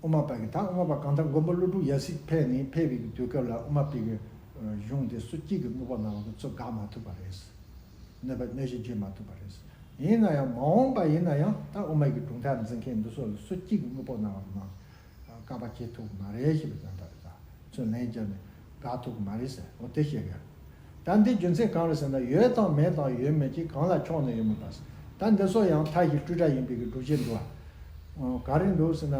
ཨུམ། ཨ། དབུ་མ་པ་གི་ད་དབུ་མ་པ་གང་ལྟར་མགོན་པོ་ཀླུ་སྒྲུབ་ཡབ་སྲས་ཕེབས་ནས་ཕེབས་པའི་གི་དུས་སྐབས་ལ་དབུ་མ་པའི་གི་གཞུང་དེ་སུ་གཅིག་གི་དངོས་པོ་སྣང་བ་གི་ཚུལ་དགག་མ་ཐུབ་པ་རེད། གནོད་པ་གནོད་བྱེད་བྱེད་མ་ཐུབ་པ་རེད། ཡིན་ན་ཡང་མ་འོངས་པ་ཡིན་ན་ཡང་ད་དབུ་མ་གི་གྲུབ་མཐའ་འཛིན་མཁན་འདི་ཚོ་ལ་སུ་གཅིག་གི་དངོས་པོ་སྣང་བ་གི་སྣང་བཀག་པ་བྱེད་ཐུབ་མ་རེད་ཞེས་པའི་དོན་དག་རེད། ད་ཚུར་ལན་བརྒྱབ་ནས་དགག་ཐུབ་ཀྱི་མ་རེད་ཟེར། འོ་དེ་བཤད་གི་རེད། ད་འདི་རྒྱུ་མཚན་གང་རེད་ཟེར་ན། ཡོད་དང་མེད་དང་ཡོད་མེད་ཀྱིས། གང་ལ་ཕྱོགས་ནི་ཡོད་མིན་པ་ཟེར། ད་འདི་ཚོ་ཡང་མཐའ་བཞི་སྤྲོས་བྲལ་ཡིན་པའི་གི་སྒྲུབ་བྱེད་འདུག་བ། ག་རེ་འདུག་ཟེར་ན།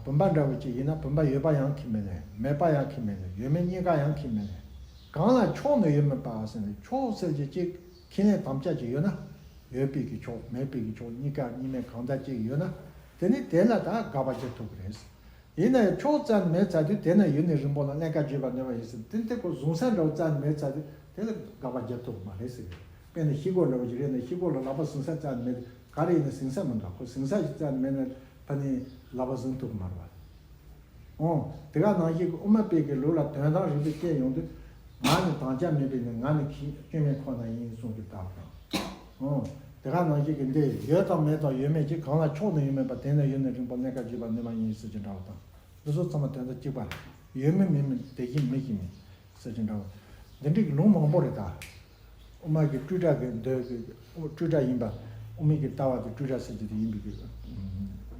བུམ་པ་འདྲ་བོ་ཅིག་ཡིན་ན་བུམ་པ་ཡོད་པ་ཡང་ཁས་མི་ལེན། མེད་པ་ཡང་ཁས་མི་ལེན། ཡོད་མེད་གཉིས་ཀ་ཡང་ཁས་མི་ལེན། གང་ལ་ཕྱོགས་ནི་ཡོད་མིན་པ་ཟེར་ན། ཕྱོགས་ཟེར་གྱི་ཅིག་ཁས་ལེན་དམ་བཅའ་ཅིག་ཡོད་ན། ཡོད་པའི་གི་ཕྱོགས་མེད་པའི་གི་ཕྱོགས་གཉིས་ཀ་གཉིས་མེད་གང་འདྲ་ཅིག་ཡོད་ན། དེ་ནི་དེ་ལ་ད་དགག་པ་བྱེད་ཐུབ་ཀྱི་རེད། ཡིན་ན་ཡང་ཕྱོགས་རྩ་ནས་མེད་ཚར་དུས་དེ་ནི་ཡོད་ནི་རིང་པོ་ལ་གནས་སྐབས་བརྗོད་པར་ནུས་པ་ཡིན་ཟེར། དེ་དེ་ཁོ་བཟུང་ས་འདྲ་བོ་རྩ་ནས་མེད་ཚར་དུས་དེ་ལ་དགག་པ་བརྒྱབ་ཐུབ་མ་རེད་ཟེར་གི། དཔེར་ན་ཤེལ་སྒོ་འདྲ་བོ་ཞིག་རེད་ན། ཤེལ་སྒོ་ལ་ལག་པ་བཟུང་ས་རྩ་ནས་མེད་དུས་ག་རེ་ཡིན་ན་ཟིན་ས་མི་འདུག་ཁོ་ཟིན་ས་ཞིག་རྩ་ནས་མེད་ན་ཕ་ནི་ལག་པ་བཟུང་ཐུབ་མ་རེད་བ། ཨོ། དེ་ག་ནང་བཞིན་གྱི་དབུ་མ་པའི་གི་ལུགས་ལ་དོན་དམ་རིགས་པས་དཔྱད་ཡོང་དུས། ང་ནི་དམ་བཅའ་མེད་པས་ནི། ང་ནི་ཁྱི་སྐྱོན་མེད་ཁོ་ན་ཡིན་གསུངས་ཀྱི་བདག་དང་། ཨོ། དེ་ག་ནང་བཞིན་གྱི་འདི་ཡོད་དང་མེད་དང་ཡོད་མེད་ཀྱིས། གང་ལ་ཕྱོགས་ནི་ཡོད་མིན་པ། དེ་ནི་ཡོད་ནི་རིང་པོ་གནས་སྐབས་བརྗོད་པར་ནུས་མ་ཡིན་ཟེར་གྱི་འདྲ་བ་དང་། འདི་ཚོ་ཚང་མ་དོན་དག་གཅིག་པ་རེད། ཡོད་མིན་མེད་མིན་དེ་བཞིན་མེད་བཞིན་མིན་ཟེར་གྱི་འདྲ་བ། འདི་འདྲའི་གི་ལུང་མང་པོ་རེད་ད། དབུ་མ་གི་སྤྲོས་བྲལ་གྱི་འདོད་ཀྱི་སྤྲོས་བྲལ་ཡིན་པ། དབུ་མའི་གི་ལྟ་བ་དེ་སྤྲོས་བྲལ་ཟེར་རྒྱུ་དེ་ཡིན་པའི་གི་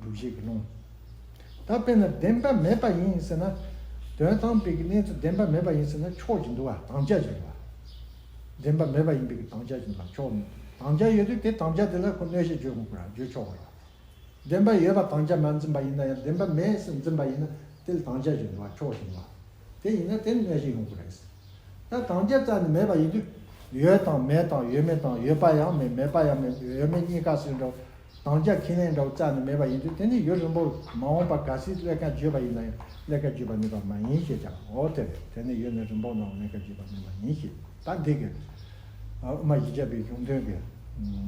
སྒྲུབ་བྱེད་ཀྱི་ལུང་། ད་དཔེར་ན་བདེན་པ་མེད་པ་ཡིན་ཟེར་ན། དོན་དམ་པའི་གི་གནས་ཚུལ་བདེན་པ་མེད་པ་ཡིན་ཟེར་ན་ཕྱོགས་ཀྱི་འདུག་བ། དམ་བཅའ་ཀྱི་འདུག་བ། བདེན་པ་མེད་པ་ཡིན་པའི་གི་དམ་བཅའ་ཀྱི་འདུག་བ། ཕྱོགས་ནི་དམ་བཅའ་ཡོད་དུས་དེ་དམ་བཅའ་དེ་ལ་ཁོ་གནོད་བྱེད་བརྗོད་དགོས་ཀྱི་ར། བརྗོད་ཆོག་གི་ར། བདེན་པ་ཡོད་པ་དམ་བཅའ་མ་འཛིན་པ་ཡིན་ན་ཡང་། བདེན་པ་མེད་ཟེར་འཛིན་པ་ཡིན་ན་དེ་ལ་དམ་བཅའ་ཞིག་འདུག་བ། ཕྱོགས་ཞིག་འདུག་བ། དེ་ཡིན་ན་དེ་ནི་གནོད་བྱེད་ཡོང་གི་རེད། ད་དམ་བཅའ་རྩ་ནས་མེད་པ་ཡིན་དུས། ཡོད་དང་མེད་དང་ཡོད་མེད་དང་ཡོད་པ་ཡང་མེད། མེད་པ་ཡང་མེད། ཡོད་མེད་གཉིས་ཀ་ཟེར་འདྲ་བོ། དམ་བཅའ་ཁས་ལེན་འདྲ་བོ་རྩ་ནས་མེད་པ་ཡིན་དུས། དེ་ནི་ཡུན་རིང་པོར་མ་འོངས་པ་གལ་སྲིད་གནས་སྐབས་བརྗོད་པ་ཡིན་ན་ཡང་གནས་སྐབས་བརྗོད་པར་ནུས་པ་མ་ཡིན་ཞེས་ཀྱང་། འོ་དེ་རེད། དེ་ནི་ཡུན་རིང་པོར་ནའང་གནས་སྐབས་བརྗོད་པར་ནུས་པ་ཡིན་ཞེས། ད་འདི་གི་དབུ་མ་བཞི་བརྒྱ་པའི་གཞུང་དོན་གྱི་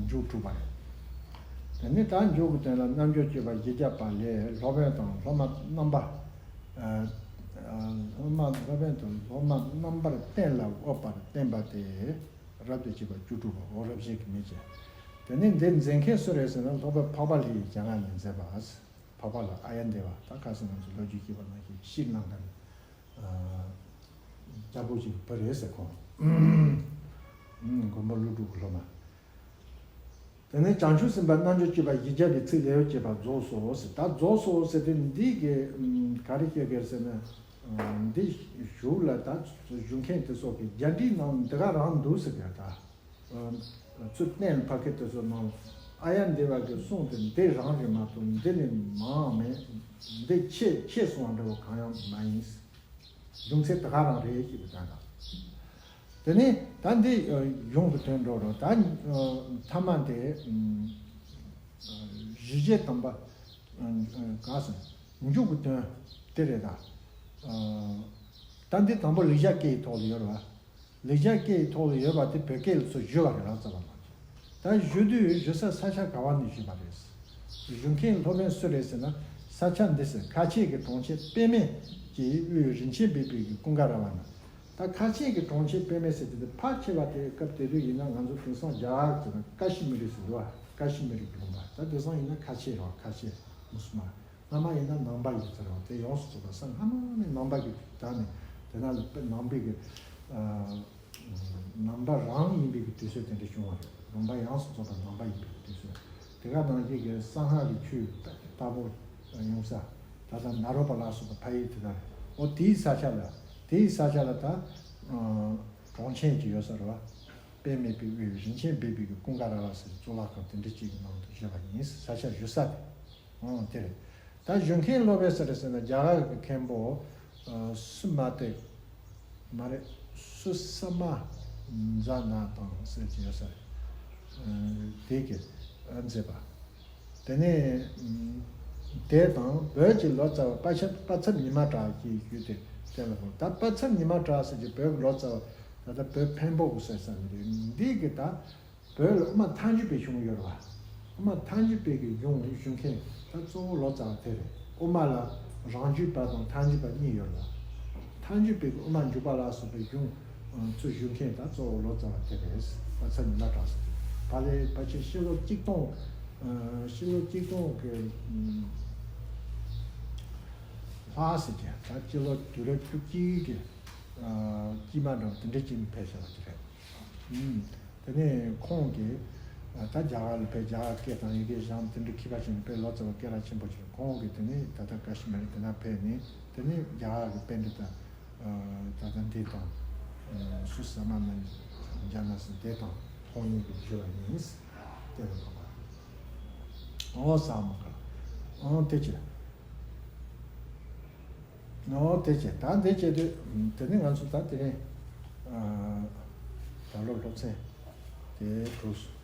མཇུག་གྲུབ་པ་རེད། དེ་ནི་ད་མཇུག་གི་དོན་ལ། རྣལ་འབྱོར་སྤྱོད་པ་བཞི་བརྒྱ་པ་ལས། སློབ་དཔོན་དང་སློབ་མ་རྣམ་པ། ཨ། སློབ་མ། སློབ་དཔོན་དང་སློབ་མ་རྣམ་པར་གཏན་ལ་དབབ་པར་བསྟན་པ་སྟེ། རབ་ཏུ་བྱེད་པ་བཅུ་དྲུག་པའོ། རབ་བྱེད་ཀྱི་མིང་བྱས། དེ་ནི་འདི་མཛད་མཁན་སུ་རེད་ཟེར་ན། སློབ་དཔོན་འཕགས་པ་ལྷའི་སྤྱན་སྔ་ནས་མཛད་པ། འཕགས་པ་ལྷ་ཨཱརྱ་དེ་བ། ད་ཁ་སང་ང་ཚོ་ལོ་རྒྱུས་ཤེས་པ་ནང་བཞིན་ཤྲི་ལངྐ་ནས། ཨ། རྒྱལ་པོ་ཞིག་བུ་རེད་ཟེར་ཁོང་། ཨུམ། མགོན་པོ་ཀླུ་སྒྲུབ་ཀྱི་སློབ་མ། དེ་ནས་བྱང་ཆུབ་སེམས་དཔའ་རྣལ་འབྱོར་སྤྱོད་པ་བཞི་བརྒྱ་པའི་ཚིག་ལེའུར་བྱས་པ་རྫོགས་སོ་ཟེར། ད་རྫོགས་སོ་ཟེར་དུས་འདི་གི་ཨུམ་ག་རེ་བཤད་ཀྱི་རེད་ཟེར་ན། འདི་གཞུག་ལ་ད་ཞུ་མཁན་དེ་ཚོ་གི་རྒྱ་འདྲིའི་ནང་འདི་ག་རང་འདུག་ཟེར་གི་ད། ཚུར་གཏན་ཕབ་མཁན་དེ་ཚོ་ནང་ཨཱརྱ་དེ་ཝ་གི་གསུང་དེ་འདི་རང་རེད་མ་གཏོགས་འདི་ལས་མང་མེད། འདི་ཆེ་ཆེ་སོང་བ་འདྲ་བོ་གང་ཡང་མ་ཡིན། རྒྱུ་མཚན་དེ་ག་རང་རེད་ཞེས་པའི་དོན་དང་། དེ་ནས་ད་འདི་གཞུང་གི་དོན་འགྲོ་རོགས་ད་ཐ་མ་དེ་གཞི་བྱེས་དམ་པ་ག་ཟེར་མཇུག་གི་དོན་དེ་རེད་ད། ད་འདི་དང་པོ་ལེགས་སྦྱར་སྐད་ཡིག་ཐོག་ལ་ཡོད་རེད་བ། ལེགས་སྦྱར་སྐད་ཡིག་ཐོག་ལ་ཡོད་པ་དེ་བོད་སྐད་ལ་ཚུར་བསྒྱུར་བ་རེད་ལགས་ཙམ་པ་མ་གཏོགས། ད་བསྒྱུར་དུས་བསྒྱུར་ས་ས་ཆ་ག་བ་ནས་བསྒྱུར་བ་རེད། བསྒྱུར་མཁན་སློབ་དཔོན་སུ་རེད་ཟེར་ན། ས་ཆ་འདི་ཟེར་ཁ་ཆེ་གི་གྲོང་ཁྱེར་དཔེ་མེད་ཀྱི་དབུས་རིན་ཆེན་སྦས་པའི་གི་ཀུན་དགའ་ར་བ་ན། ད་ཁ་ཆེ་གི་གྲོང་ཁྱེར་དཔེ་མེད་ཟེར་དུས་དེ་ཕལ་ཆེ་བ་དེ་སྐབས་དེ་དུས་ཡིན་ན་ང་ཚོ་དེང་སང་རྒྱ་གར་ཟེར་ན་ཀ་ཤི་མི་རི་ཟེར་འདུག་བ། ཀ་ཤི་མི་རི་གི་ལུང་པ་ད་དེང་སང་ཡིན་ན་ཁ་ཆེ་རེད་བ། ཁ་ཆེ་མུ་སུལ་མན། སྔ་མ་ཡིན་ན་ནང་པ་ཡིན་ཟེར་བ་དེ་ཡོངས་སུ་རྫོགས་པ་ས་སྔ་མ་ནས་ནང་པ་གི་ད་ནི་དེ་ན་ནང་པའི་གི་ནང་པ་རང་ཡིན་པའི་གི་དུས་ཚོད་དེ་འདྲ་བྱུང་བ་རེད། ནང་པ་ཡོངས་སུ་རྫོགས་པ་ནང་པ་ཡིན་པའི་གི་དུས་ཚོད་དེ་ག་ནང་བཞིན་གི་གསང་སྔགས་ཀྱི་ཆོས་ལྟ་བུ་ཡོང་ས་ད་ལྟ་ནཱ་རོ་པ་ལ་སོགས་པ་ཕ་ཡུལ་དེ་དག་རེད། འོ་དེའི་ས་ཆ་ལ་དེའི་ས་ཆ་ལ་ད་གྲོང་ཁྱེར་གྱི་ཡོད་ས་རེད་བ། དཔེ་མེད་པའི་དབུས་རིན་ཆེན་སྦས་པའི་གི་ཀུན་དགའ་ར་བ་ཟེར་གཙུག་ལག་ཁང་དེ་འདྲ་ཅིག་གི་ནང་དུ་བཞུགས་པ་ཡིན། ས་ཆ་བཞུགས་ས་དེ། ཨང་དེ་རེད། ད་བཞུགས་མཁན་སློབ་དཔོན་སུ་རེད་ཟེར་ན་རྒྱ་གར་གྱི་མཁན་པོ་སུ་མ་ཏི་མ་རེད། སུ་ས་མ་ཛ་ན་ཏང་ཟེར་གྱི་ཡོད་ས་རེད། དེ་གི་མཛད་པ། དེ་ནས་དེ་དང་བོད་ཀྱི་ལོ་ཙཱ་བ་དཔའ་ཆབ་དཔའ་མཚམས་ཉི་མ་གྲགས་ཀྱི་ཡུལ་དེ་གཏན་ལ་ཕབ། ད་དཔའ་མཚམས་ཉི་མ་གྲགས་ཟེར་གྱི་བོད་ཀྱི་ལོ་ཙཱ་བ་ད་ལྟ་བོད་འཕན་པོ་གི་ཟེར་ས་མི་རེད། འདི་གི་ད་བོད་ལ་དབུ་མ་ཐལ་འགྱུར་བའི་གཞུང་ཡོད་རེད་བ། དབུ་མ་ཐལ་འགྱུར་བའི་གི་གཞུང་ཞུ་མཁན་ད་གཙོ་བོ་ལོ་ཙཱ་བ་དེ་རེད། དབུ་མ་ལ་རང་རྒྱུད་པ་དང་ཐལ་འགྱུར་བ་གཉིས་ཡོད་རེད་བ། ཐལ་འགྱུར་བའི་གི་དབུ་མ་འཇུག་པ་ལ་སོགས་པའི་གཞུང་ཚུར་ཞུ་མཁན་ད་གཙོ་བོ་ལོ་ཙཱ་བ་དེ་རེད། དཔའ་མཚམས་ཉི་མ་གྲགས་ཟེར་དེ་ཕ་ལེ་ཕལ་ཆེར་ཕྱི་ལོ་གཅིག་སྟོང་ཕྱི་ལོ་གཅིག་སྟོང་གི་ལྷག་ཟེར་གྱི་ད་སྤྱི་ལོ་དུས་རབས་བཅུ་གཅིག་གི་དཀྱིལ་མ་འདྲ་བ་དེ་འདྲ་ཅིག་ནས་ཕེབས་བཞག་པ་ཅིག་རེད། ཨུམ། དེ་ནས་ཁོང་གིས་ད་རྒྱ་གར་ལ་ཕེབས། རྒྱ་གར་སྐད་དང་ཡི་གེ་སྦྱངས། དེ་འདྲ་མཁས་པ་ཞིག་ནས་དཔེ་ལོ་ཙཱ་བ་སྐད་གྲགས་ཆེན་པོ་ཞིག་རེད། ཁོང་གིས་དེ་ནས་ད་ལྟ་ཀ་ཤི་མིར་དེ་ན་ཕེབས་ནས་དེ་ནས་རྒྱ་གར་གྱི་པཎྜི་ཏ་ད་ལྟ་འདི་དང་སུ་ས་མ་ན་ཛ་ན་ཟེར་དེ་དང་མཐོང་ཡུལ་གྱི་བརྗོད་པ་ཡིན། དེ་ལ་ལོག་པ། འོ་ས་མ་ཀ་ལ། འོ་དེ་བྱས། ཨོ་དེ་བྱས། ད་འདི་བྱས་དུས་དེ་ནི་ང་ཚོ་ད་དེ་རིང་ད་ལོ་སློབ་ཚན་དེ་གྲུབ་སོང་།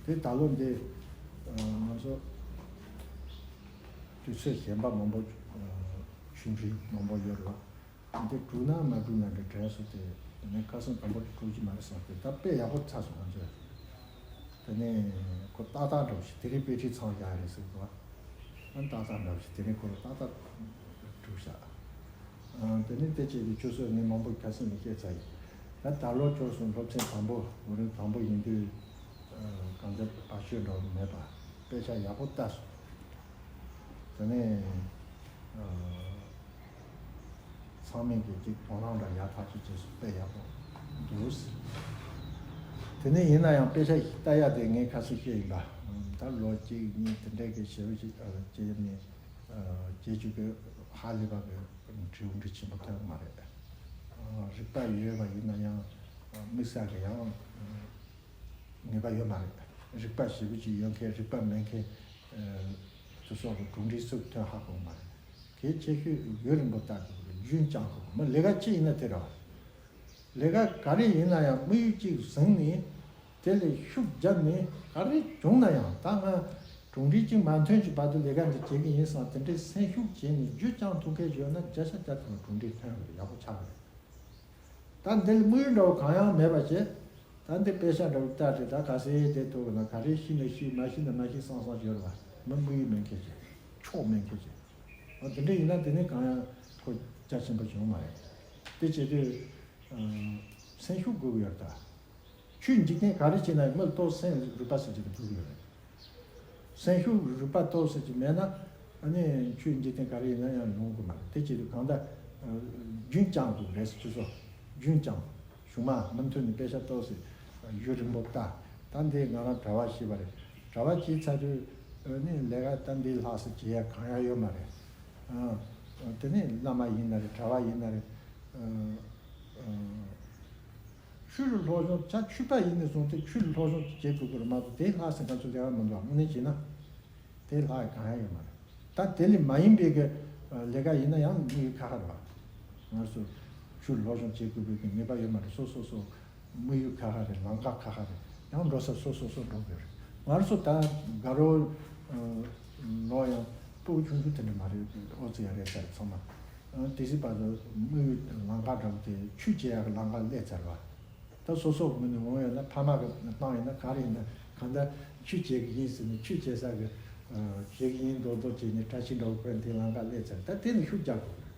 དེ་ད་ལོ་འདི་ང་ཚོ་དུས་ཚོད་གཞན་པ་མང་པོ་ཆུང་ཆུང་མང་པོ་ཡོད་ལ། འདི་གྲུབ་ན་མ་གྲུབ་ན་འདྲ་དྲན་སོང་། དེ་ནས་ཁ་སང་དང་པོ་དེ་གྲུབ་ཀྱི་མ་རེད་བསམ་སྟེ། ད་དཔེ་ཡག་པོ་ཚར་སོང་ང་ཚོས། དེ་ནས་ཁོ་ཏག་ཏག་འདྲ་བོ་ཞིག་དེ་རིང་དཔེ་ཁྲིད་ཚང་བཞག་རེད་ཟེར་གི་འདུག་ཨ་ཏག་ཏག་འདྲ་བོ་ཞིག་དེ་རིང་ཁོ་རང་ཏག་ཏག་གྲུབ་བཞག་ཨ་དེ་ནས་དེ་བྱས་ཏེ་ཁྱོད་ཚོས་ངས་མང་པོ་ཁ་སང་ནས་བཤད་ཚར་ཡིན། ད་ད་ལོ་ཁྱོད་ཚོ་སློབ་ཚན་དང་པོ་ལོ་རིམ་དང་པོ་ཡིན་དུས་གང་ལྟར་བར་ཆད་འདྲ་བོ་མེད་པ་དཔེ་ཆ་ཡག་པོ་ལྟ་སོང་། དེ་ནས་ཨ། ཚང་མས་ཀྱི་ཅིག་དོ་སྣང་འདྲ་ཡག་ཐག་ཆོད་བྱས་སོང་། དཔེ་ཡག་པོ་འདུག་དེ་ནས་ཡིན་ན་ཡང་དཔེ་ཆ་ཞིག་ལྟ་ཡག་དེ་ངས་ཁ་སང་བཤད་ཡིན་པ། ད་ལོ་གཅིག་གཉིས་དེ་འདྲའི་གི་ཞེ་པོ་ཅིག་ཨ་བྱས་ནས་ཨ་བྱས་བཅུག་གི་ཧ་ལས་པ་གི་འབྲས་བུ་འདྲ་ཆེན་པོ་ཐོན་གི་མ་རེད། ཨ་རིག་པ་ཡོད་པ་ཡིན་ན་ཡང་ཨ་དམིགས་བསལ་གི་ཡང་ངེས་པ་ཡོད་མ་རེད། རིག་པ་ཞེ་པོ་ཅིག་ཡོད་མཁན་རིག་པ་མེད་མཁན་ཨ་དེ་སོགས་ཀྱི་གྲུབ་འབྲས་སུ་ཐོན་ཧ་གོ་མ་རེད། གལ་ཆེ་ཤོས་ཡུན་རིང་པོ་ལྟ་དགོས་རེད། རྒྱུན་བསྐྱང་དགོས་རེད། མི་ལས་ཀ་ཅི་ཡིན་ན་དེ་རེད་བ། ལས་ཀ་ག་རེ་ཡིན་ན་ཡང་དམིགས་ཡུལ་གཅིག་བཟུང་ནས་དེ་ལ་ཤུགས་བརྒྱབ་ནས་ག་རེ་བྱུང་ན་ཡང་ད་ང་གྲུབ་འབྲས་གཅིག་མ་ཐོན་གྱི་བར་དུ་ལས་ཀ་འདི་བྱེད་ཀྱི་ཡིན་བསམ་དེ་འདྲའི་སེམས་ཤུགས་བྱས་ནས་རྒྱུན་བསྐྱང་ཐུབ་མཁན་ཡོད་ན་བརྒྱ་ཆ་བརྒྱ་ཐམ་པ་གྲུབ་འབྲས་ཐོན་གྱི་རེད། ཡག་པོ་ཆགས་ཀྱི་རེད། ད་འདི་ལ་དམིགས་ཡུལ་འདྲ་བོ་གང་ཡང་མེད་པ་བྱས། ད་འདི་དཔེ་ཆ་འདྲ་བོ་ལྟ་སྟེ་ད་ག་ཚོད་བསྡད་ཐུབ་ཀྱི་ན། ག་རེ་ཤེས་ན་ཤེས། མ་ཤེས་ན་མ་ཤེས་བསམ་བསམ་ཡོད་རེད་བ། མི་དམིགས་ཡུལ་མེད་མཁན་ཅིག་ཕྱོགས་མེད་མཁན་ཅིག་འོ་དེ་འདྲ་ཡིན་ན་དེ་ནི་གང་ཡང་ཁོ་རྒྱ་ཆེན་པོ་བྱུང་མ་རེད། དེ་བྱེད་དུས་སེམས་ཤུགས་དགོས་ཀྱི་ཡོད་རེད་ད། ཆོས་འཇིག་རྟེན་ག་རེ་བྱེད་ན་ཡང་མི་ལ་ལྟོས་སེམས་རིག་པ་ཟེར་གྱི་འདུག་ཡོད་རེད། སེམས་ཤུགས་རིག་པ་ལྟོས་ཟེར་གྱི་མེད་ན་ཨ་ནི་ཆོས་འཇིག་རྟེན་ག་རེ་ཡིན་ན་ཡང་ཡོང་གི་མ་རེད། དེ་བྱེད་དུས་གང་ལྟར་རྒྱུན་བསྐྱང་དགོས་རེད་ཟེར་གྱི་སོ། རྒྱུན་བསྐྱང་། གཞུག་མ་མུ་མཐུད་ནས་དཔེ་ཆ་ལྟོས་ཟེར་ཡུན་རིང་པོ་ལྟ། ད་འདི་ང་རང་གྲྭ་པ་བྱས་པ་རེད། གྲྭ་པ་བྱས་ཚར་དུས་ ནི་ལས་ཀ་ད་འདི་ལྷག་ས་བྱེད་ཡ་གང་ཡང་ཡོད་མ་རེད། ཨ། དེ་ནི་བླ་མ་ཡིན་ན་རེད། གྲྭ་བ་ཡིན་ན་རེད། ཨ། ཨ། ཆོས་ལ་སློབ་སྦྱོང་། ཆ་ཆོས་པ་ཡིན་ནས་བཟུང་སྟེ་ཆོས་ལ་སློབ་སྦྱོང་བྱེད་དགོས་ཀྱི་རེད་མ་གཏོགས། དེ་ལྷག་ས་ང་ཚོ་ལས་ཀ་མི་འདུག་དངོས་གནས་བྱས་ན། དེ་ལྷག་གང་ཡང་ཡོད་མ་རེད། ད་དེ་ལས་མ་ཡིན་པའི་གི་ལས་ཀ་ཡིན་ན་ཡང་དམིགས་ཡུལ་ཁ་ཁ་རེད་བ། ང་ཚོ་ཆོས་ལ་སློབ་སྦྱོང་བྱེད་དགོས་པའི་གི་ངེས་པ་ཡོད་མ་རེད། སོ་སོ་སོ་དམིགས་ཡུལ་ཁ་ཁ་རེད། ལམ་ཁ་ཁ་ཁ་རེད། ཡང་འགྲོ་ས་སོ་སོ་སོ་འགྲོ་དགོས་རེད། ང་ཚོ་ད་དགའ་རོགས་ལོ་ཡང་སྤུ་གུ་ཆུང་ཆུང་དེ་འདྲ་མ་རེད། ཨོ་ཙི་ཡ་རེད་ཟེར། ཚང་མ་དེ་སྲིད་བར་དུ་དམིགས་ཡུལ་ལམ་ཁ་འདྲ་པོ་དེ་ཆོས་བྱེད་ཡག་གི་ལམ་ཁ་སླེབས་ཚར་བ། ད་སོ་སོ་ངོས་ནས་འོང་ཡོད་ན། ཕ་མ་གི་བཏང་ཡོད་ན། ག་རེ་ཡིན་ན། གང་ལྟར་ཆོས་བྱེད་ཀྱི་ཡིན་ཟེར་ནས་ཆོས་བྱེད་ས་གི་བྱེད་ཀྱི་ཡིན་མདོག་མདོག་བྱས་ནས་བཀྲ་ཤིས་འདྲ་པོ་ཁོས་དེ་ལམ་ཁ་སླེབས་ཚར། ད་དེ་ནི་ཤུགས་རྒྱག་དགོས་རེད།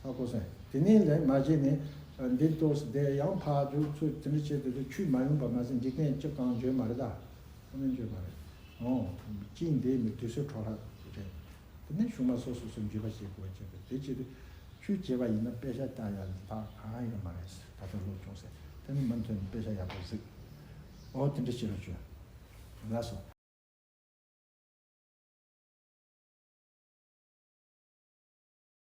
ཧ་གོ་སོང་། དེ་ནས་ལས་མ་བྱས་ནས་འདི་ཏོག་ཙམ་དེ་ཡང་ཕར་རྒྱུག་ཚུར་དེ་འདྲ་བྱས་དུས་ཆོས་མ་ཡོང་པ་མ་ཟད། འཇིག་རྟེན་སྤྱི་གང་བརྗོད་མ་རེད། ད་ཨ་ནི་བརྗོད་མ་རེད། ཨོ། གཅིག་འདི་མི་དུས་ཚོད་འཕྲོ་བརླག་རེད། དེ་ནས་གཞུག་མ་སོ་སོ་སོ་འགྱོད་པ་བྱེད་དགོས་བྱེད་དགོས། དེ་བྱེད་དུས་ཆོས་བྱེད་པ་ཡིན་ན་པེ་ཤ་བཏང་ཡ་ལྷག་གང་ཡང་ཡོད་མ་རེད། ད་ལྟ་སློབ་སྦྱོང་ཟེར་དེ་ནི་མུ་མཐུད་ནས་པེ་ཤ་ཡག་པོ་གཟིགས། ཨོ་དེ་འདྲ་བྱེད་རོགས་བྱོས། ལགས་སོ།